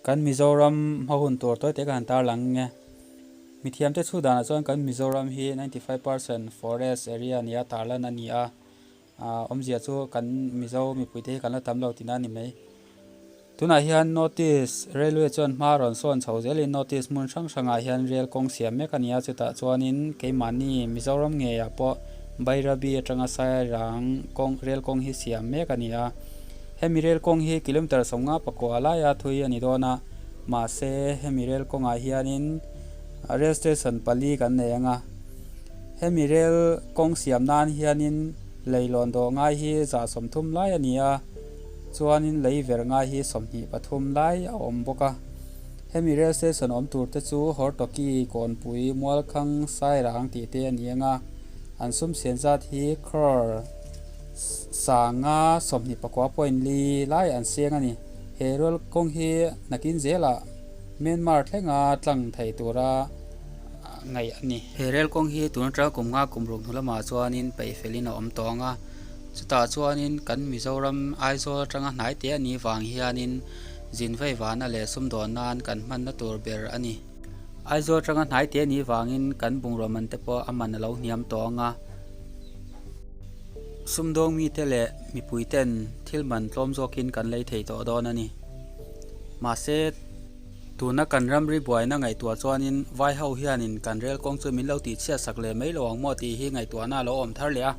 Kan Mizoram hma hun tur tawi te ka han tarlang nge. Mithiamte chhu danah chuan kan Mizoram hi 95% forest area nia tarlan a ni a, awmzia chu kan Mizo mipuite hi kan la tam lo tihna a ni mai. Tunah hian Notice Railway chuan hma rawn sawn chho zelin Notice hmun hrang hrangah hian rel kawng siam mek a ni a, chutah chuanin keimahni Mizoram ngeiah pawh Bairabi atanga Sairang kawng rel kawng hi siam mek a ni a. Hemi rel kawng hi kilometre 50 pakua laia thui a ni dawn a, mahse hemi rel kawngah hianin rail station pali kan nei ang a. Hemi rel kawng siam nan hianin leilawn dawh ngai hi 130 lai a ni a, chuanin lei ver ngai hi 23 lai a awm bawk a. Hemi rail station awm tur te chu Hortoki, Kawnpui, Mualkhang, Sairang tih te a ni ang a, an sum sian zat hi crore 524.4 lai an seng a ni. He rail kawng hi nakin zelah Myanmar thlenga tlang thei tura ngaih a ni. He rail kawng hi tun atanga kum nga kum ruk hnu lamah chuanin peih felin a awm tawh ang a, chutah chuanin kan Mizoram Aizawl atanga hnai te a nih vang hianin zin vei vana leh sumdawn nan kan hmanna tur ber a ni. Aizawl atanga hnai te a nih vangin kan bungraw man te pawh a man a lo hniam tawh ang a. Sumdawng mite leh mipui ten thil man tlawm zawkin kan lei thei tawh dawn a ni. Mahse, tuna kan ramri buaina ngaihtuah chuanin vai ho hianin kan rel kawng chu min lo tihchhiat sak leh mai lo ang maw tih hi ngaihtuahna a lo awm thar leh a.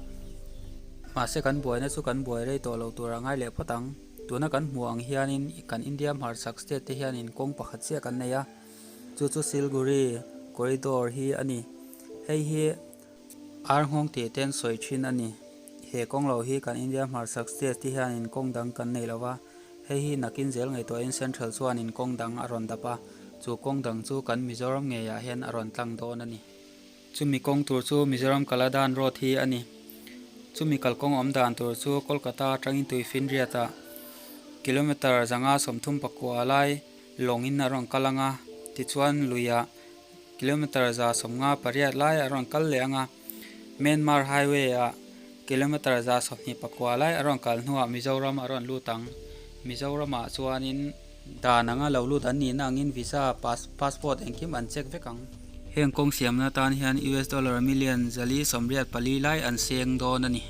Mahse, kan buaina chu kan buai rei tawh lo tur a ngai leh phawt ang. Tuna kan hmuh ang hianin kan India hmarchhak state te hianin kawng pakhat chiah kan nei a, chu chu Silguri corridor hi a ni. Hei hi. Ar nghawng tih te an sawi thin a ni. He kawng lo hi kan India hmarchhak state te hianin kawng dang kan nei lo va, hei hi nakin zel ngaihtuahin Central chuanin kawng dang a rawn dap a, chu kawng dang chu kan Mizoram ngeiah hian a rawn tlang dawn a ni. Chumi kawng tur chu Mizoram Kaladan Road hi a ni. Chumi kalkawng awm dan tur chu Kolkata atangin Tuifinriatah kilometre 539 lai lawngin a rawn kal ang a, tichuan luiah Kilometre 158 lai a rawn kal leh ang a, Myanmar Highway ah kilometre 129 lai a rawn kal hnuah Mizoram a rawn lut ang. Mizoram ah chuanin dan anga lo lut an nihna angin visa, passport engkim an check vek ang. Heng kawng siamna tan hian US dollar million 484 lai an seng dawn a ni.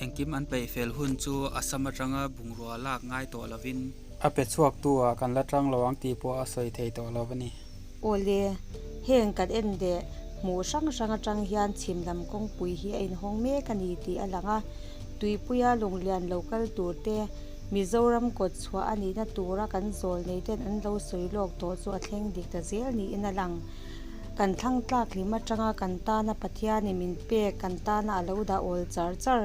Engkim an peih fel hun chu Assam atanga bungrua lak ngai tawh lovin. A pe chhuak tu ah kan la tang lo ang tih pawh a sawi thei tawh lo a ni. Awle, heng kan en leh hmuh hrang hrang atang hian chhim lam kawngpui hi a inhawng mek a ni tih a lang a. Tuipuia lunglian lo kal tur te, Mizoram kawt chhuah a nihna tura kan zawl nei ten an lo sawi lawk tawh chu a thleng dik ta zel niin a lang. Kan thlang tlak hlim atanga kan tana Pathianin min pek kan tana a lo dah awl char char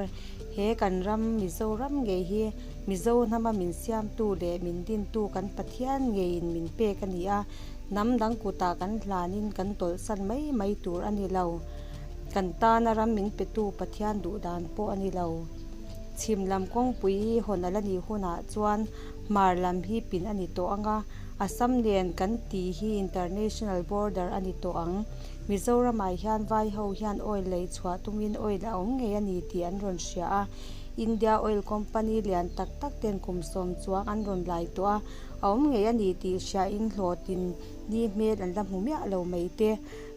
he kan ram Mizoram ngei hi Mizo hnama min siamtu leh min dintu kan Pathian ngeiin min pek a ni a, hnam dang kutah kan hlanin kan tawlhsan mai mai tur a ni lo. Kan tana ram min petu Pathian duh dan pawh a ni lo. Chhim lam kawngpui hi hawn a la nih hunah chuan hmar lam hi pin a ni tawh ang a, Assam nen kan tih hi international border a ni tawh ang. Mizoramah hian vai ho hian oil lei chhuah tumin oil a awm ngei a ni tih an rawn hria a. India Oil Company lian tak tak ten kum sawm chuang an rawn lai tawh a, a awm ngei a ni tih hriain hlawhtin ni hmel an la hmu miah lo mai te.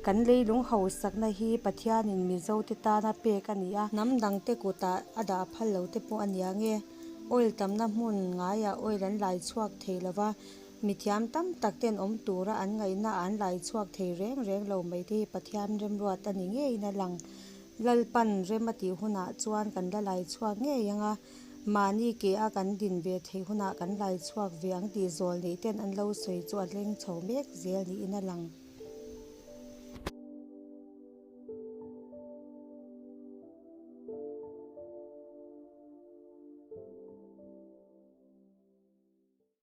Kan leilung hausakna hi Pathianin Mizo te tana pek a ni a. Hnam dangte kutah a dah phal lo te pawh a nia nge. Oil tamna hmun ngaiah oil an lai chhuak thei lo va, mithiam tam tak ten awm tura an ngaihna an lai chhuak thei reng reng lo mai te hi Pathian remruat a ni ngeiin a lang. Lalpan rem a tih hunah chuan kan la lai chhuak ngei ang a, mahni ke a kan din ve theih hunah kan lai chhuak ve ang tih zawl neih ten an lo sawi chu a hleng chho mek zel niin a lang.